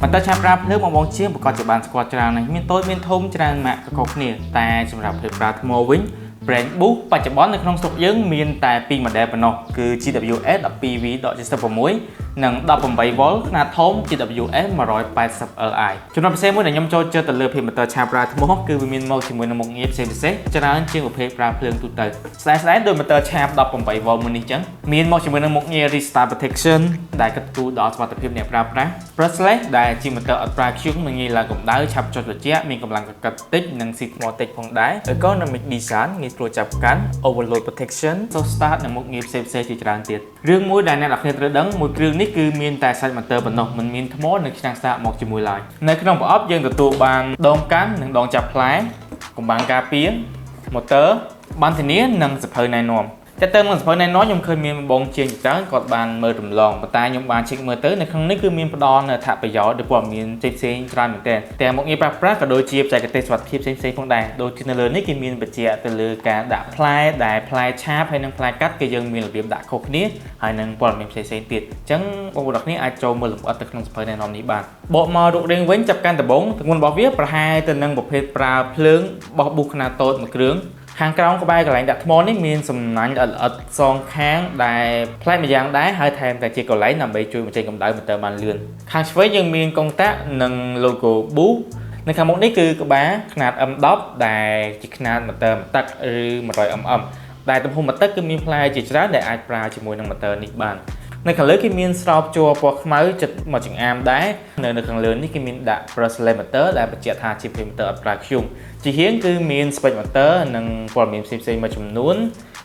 ម៉ូទ័រឆាបប្រើភ្លើងបងបងជាងប្រកាសជាបានស្គាល់ច្រើនណាស់មានតូចមានធំច្រើនម៉ាកក៏ខុសគ្នាតែសម្រាប់ភ្លើងប្រើថ្មវិញ brand Boost បច្ចុប្បន្ននៅក្នុងស្រុកយើងមានតែ2 model ប៉ុណ្ណោះគឺ GWS 12V.76 និង 18V ខ្នាតធំ GWS 180 Li។ ចំណុចពិសេសមួយដែលខ្ញុំចូលចិត្តទៅលើភេទម៉ូទ័រឆាបប្រើថ្មគឺវាមានមកជាមួយនឹងមុខងារផ្សេងពិសេសច្រើនជាងប្រភេទប្រើភ្លើងទូទៅស្ដែងស្ដែងដោយម៉ូទ័រឆាប 18V មួយនេះចឹងមានមកជាមួយនឹងមុខងារ Restart Protection ដែលគិតគូរដល់សុវត្ថិភាពអ្នកប្រើប្រាស់ Brushless ដែលជាម៉ូទ័រអត់ប្រើធ្យូងមិនងាយឡើងកម្ដៅឆាប់ចុចត្រជាក់មានកម្លាំងកកិតតិចនិងស៊ីថ្មតិចផងដែរ Ergonomic Design ងាយស្រួលចាប់កាន់ Overload Protection Soft Start និងមុខងារផ្សេងៗជាច្រើនទៀតរឿងមួយដែលអ្នកនរគ្នាត្រូវដឹងមួយគ្រឿងនេះគឺមានតែសាច់ម៉ូទ័រប៉ុណ្ណោះមិនមានថ្មនិងឆ្នាំងសាកមកជាមួយឡើយនៅក្នុងប្រអប់យើងទទួលបានដងកាន់និងដងចាប់ផ្លែកំបាំងការពារម៉ូទ័របានធានានិងសៀវភៅណែនាំតែទៅនឹងសៀវភៅណែនាំខ្ញុំឃើញមានបងជាងច្រើនគាត់បានមើលរំលងប៉ុន្តែខ្ញុំបាន check មើលទៅនៅក្នុងនេះគឺមានផ្ដល់នូវអត្ថប្រយោជន៍ឬព័ត៌មានផ្សេងៗច្រើនមែនទែនទាំងមុខងារប្រើប្រាស់ក៏ដូចជាបច្ចេកទេសសុវត្ថិភាពផ្សេងៗផងដែរដូចជានៅលើនេះគេមានបញ្ជាក់ទៅលើការដាក់ផ្លែដែលផ្លែឆាបហើយនិងផ្លែកាត់គឺយើងមានរបៀបដាក់ខុសគ្នាហើយនិងព័ត៌មានផ្សេងៗទៀតអញ្ចឹងបងប្អូនទាំងគ្នាអាចចូលមើលលម្អិតទៅក្នុងសៀវភៅណែនាំនេះបានបកមករូបរាងវិញចាប់កាន់ដំបូងទម្ងន់របស់វាប្រហែលទៅនឹងប្រភេទប្រើភ្លើងបោះប៊ូខ្នាតតូចមួយគ្រឿងខាងក្រោមក្បែរកន្លែងដាក់ថ្មនេះមានសំណាញ់ល្អិតៗសងខាងដែលប្លែកម្យ៉ាងដែរហើយថែមតែជាកន្លែងដើម្បីជួយបញ្ចេញកម្ដៅម៉ូទ័របានលឿនខាងឆ្វេងយើងមានកុងតាក់និង logo Boost នៅខាងមុខនេះគឺក្បាលខ្នាត M10 ដែលជាខ្នាតម៉ូទ័រមួយទឹកឬ 100 mm ដែលទំហំមួយទឹកគឺមានផ្លែជាច្រើនដែលអាចប្រើជាមួយនឹងម៉ូទ័រនេះបាននៅខាងលើគេមានស្រោបជ័រពណ៌ខ្មៅចិត្តមកចង្អាមដែរនៅខាងលើនេះគេមានដាក់ brushless motor ដែលបញ្ជាក់ថាជា motor អត់ប្រើធ្យូងជាហៀងគឺមាន spec motor និងព័ត៌មានផ្សេងៗមួយចំនួន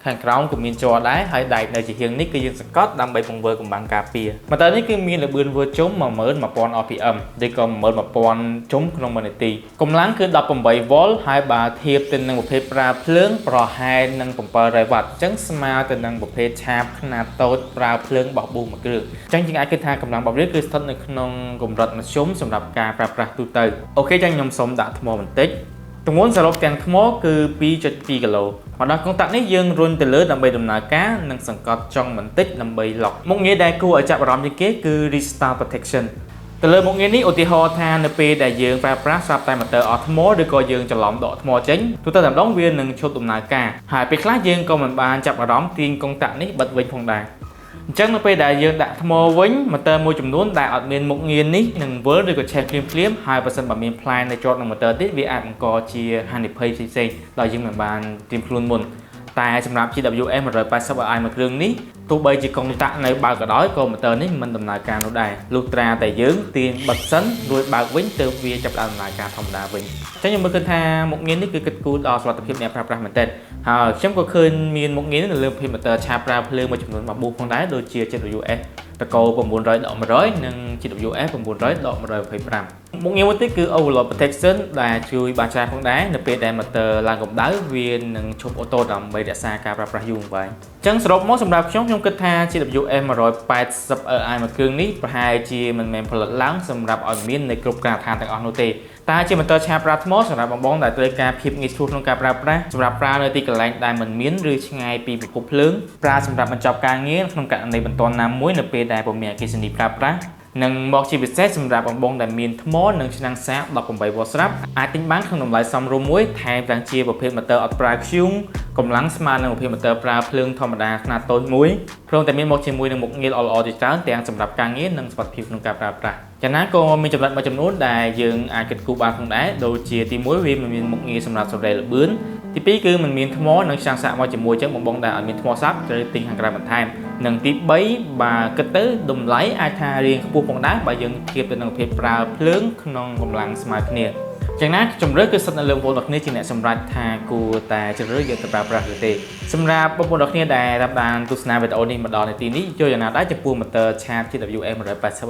ខាងក្រោមក៏មានជ័រដែរហើយដែកនៅជាហៀងនេះគឺយើងសង្កត់ដើម្បីបង្វិលកម្បាំងការពារម៉ូទ័រនេះគឺមានល្បឿនវិលជុំ11,000 RPM ឬក៏11,000ជុំក្នុង1នាទីកម្លាំងគឺ18 V ហើយបើធៀបទៅនឹងប្រភេទប្រើភ្លើងប្រហែលនឹង700វ៉ាត់អញ្ចឹងស្មើទៅនឹងប្រភេទឆាបខ្នាតតូចប្រើភ្លើងបោះប៊ូមួយគ្រឿងអញ្ចឹងយើងអាចគិតថាកម្លាំងរបស់វាគឺស្ថិតនៅក្នុងកម្រិតមធ្យមសម្រាប់ការប្រើប្រាស់ទូទៅOK ចឹងខ្ញុំសូមដាក់ថ្មបន្តិចទម្ងន់សរុបទាំងថ្មគឺ2.2គីឡូមកដល់កុងតាក់នេះយើងរុញទៅលើដើម្បីដំណើរការនិងសង្កត់ចុងបន្តិចដើម្បី lock មុខងារដែលគួរឲ្យចាប់អារម្មណ៍ជាងគេគឺ restart protection ទៅលើមុខងារនេះឧទាហរណ៍ថានៅពេលដែលយើងប្រើប្រាស់ស្រាប់តែម៉ូទ័រអស់ថ្មឬក៏យើងច្រឡំដកថ្មចេញទូទៅតែម្ដងវានឹងឈប់ដំណើរការហើយពេលខ្លះយើងក៏មិនបានចាប់អារម្មណ៍ទាញកុងតាក់នេះបិទវិញផងដែរអញ្ចឹងនៅពេលដែលយើងដាក់ថ្មវិញម៉ូទ័រមួយចំនួនដែលអត់មានមុខងារនេះនឹងវិលឬក៏ឆេះភ្លាមៗហើយបើសិនបើមានផ្លែនៅជាប់នឹងម៉ូទ័រទៀតវាអាចបង្កជាហានិភ័យផ្សេងៗដោយយើងមិនបានត្រៀមខ្លួនមុនតែសម្រាប់ GWS 180 Li មួយគ្រឿងនេះទោះបីជាកុងតាក់នៅបើកក៏ដោយក៏ម៉ូទ័រនេះមិនដំណើរការនោះដែរលុះត្រាតែយើងទាញបិទសិនរួចបើកវិញទើបវាចាប់ផ្ដើមដំណើរការធម្មតាវិញអញ្ចឹងខ្ញុំមើលឃើញថាមុខងារនេះគឺគិតគូរដល់សុវត្ថិភាពអ្នកប្រើប្រាស់មែនទែនហើយខ្ញុំក៏ឃើញមានមុខងារនេះនៅលើភេទម៉ូទ័រឆាបប្រើភ្លើងមួយចំនួនរបស់ប៊ូផងដែរដូចជា GWS តកោ900-100និង GWS 900-125មុខងារមួយទៀតគឺ Overload Protection ដែលជួយបានច្រើនផងដែរនៅពេលដែល motor ឡើងកម្ដៅវានឹងឈប់auto ដើម្បីរក្សាការប្រើប្រាស់យូរអង្វែងអញ្ចឹងសរុបមកសម្រាប់ខ្ញុំខ្ញុំគិតថា GWS 180 Li មួយគ្រឿងនេះប្រហែលជាមិនមែនផលិតឡើងសម្រាប់ឲ្យមាននៅគ្រប់ការដ្ឋានទាំងអស់នោះទេតែជាម៉ូទ័រឆាបប្រើថ្មសម្រាប់បងបងដែលត្រូវការភាពងាយស្រួលក្នុងការប្រើប្រាស់សម្រាប់ប្រើនៅទីកន្លែងដែលមិនមានឬឆ្ងាយពីប្រភពភ្លើងប្រើសម្រាប់បញ្ចប់ការងារក្នុងករណីបន្ទាន់ណាមួយនៅពេលដែលពុំមានអគ្គិសនីប្រើប្រាស់និងមកជាពិសេសសម្រាប់បងបងដែលមានថ្មនិងឆ្នាំងសាក18វ៉ុលស្រាប់អាចទិញបានក្នុងតម្លៃសមរម្យមួយថែមទាំងជាប្រភេទម៉ូទ័រអត់ប្រើធ្យូងកម្លាំងស្មើនឹងប្រភេទម៉ូទ័រប្រើភ្លើងធម្មតាខ្នាតតូចមួយព្រមទាំងមានមកជាមួយនឹងមុខងារល្អៗជាច្រើនទាំងសម្រាប់ការងារនិងសុវត្ថិភាពក្នុងការប្រើប្រាស់យ៉ាងណាក៏មានចំណុចមួយចំនួនដែលយើងអាចគិតគូរបានផងដែរដូចជាទី1វាមិនមានមុខងារសម្រាប់សម្រេចល្បឿនទី2គឺมันមានថ្មនិងឆ្នាំងសាកមកជាមួយចឹងបងបងដែលអត់មានថ្មសាប់ត្រូវទិញខាងក្រៅបន្ថែមនិងទី3បើគិតទៅតម្លៃអាចថារៀងខ្ពស់ផងដែរបើយើងធៀបទៅនឹងប្រភេទប្រើភ្លើងក្នុងកម្លាំងស្មើគ្នាយ៉ាងណាជំរឿគឺសិតនៅលើបងប្អូនទាំងគ្នាជាអ្នកសម្រេចថាគួរតែជ្រើសរើសយកទៅប្រើប្រាស់ឬទេសម្រាប់បងប្អូនទាំងគ្នាដែលតាមដានទស្សនាវីដេអូនេះមកដល់នាទីនេះយល់យ៉ាងណាដែរចំពោះម៉ូទ័រឆាប GWS 180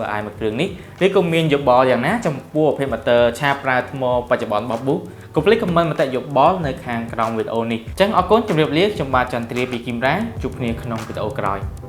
Li មួយគ្រឿងនេះឬក៏មានយោបល់យ៉ាងណាចំពោះប្រភេទម៉ូទ័រឆាបប្រើថ្មបច្ចុប្បន្នរបស់ Boost កុំភ្លេច comment មតិយោបល់នៅខាងក្រោមវីដេអូនេះអញ្ចឹងអរគុណជម្រាបលាខ្ញុំបាទចន្ទ្រាពីគីមរ៉ាជួបគ្នាក្នុងវីដេអូក្រោយ។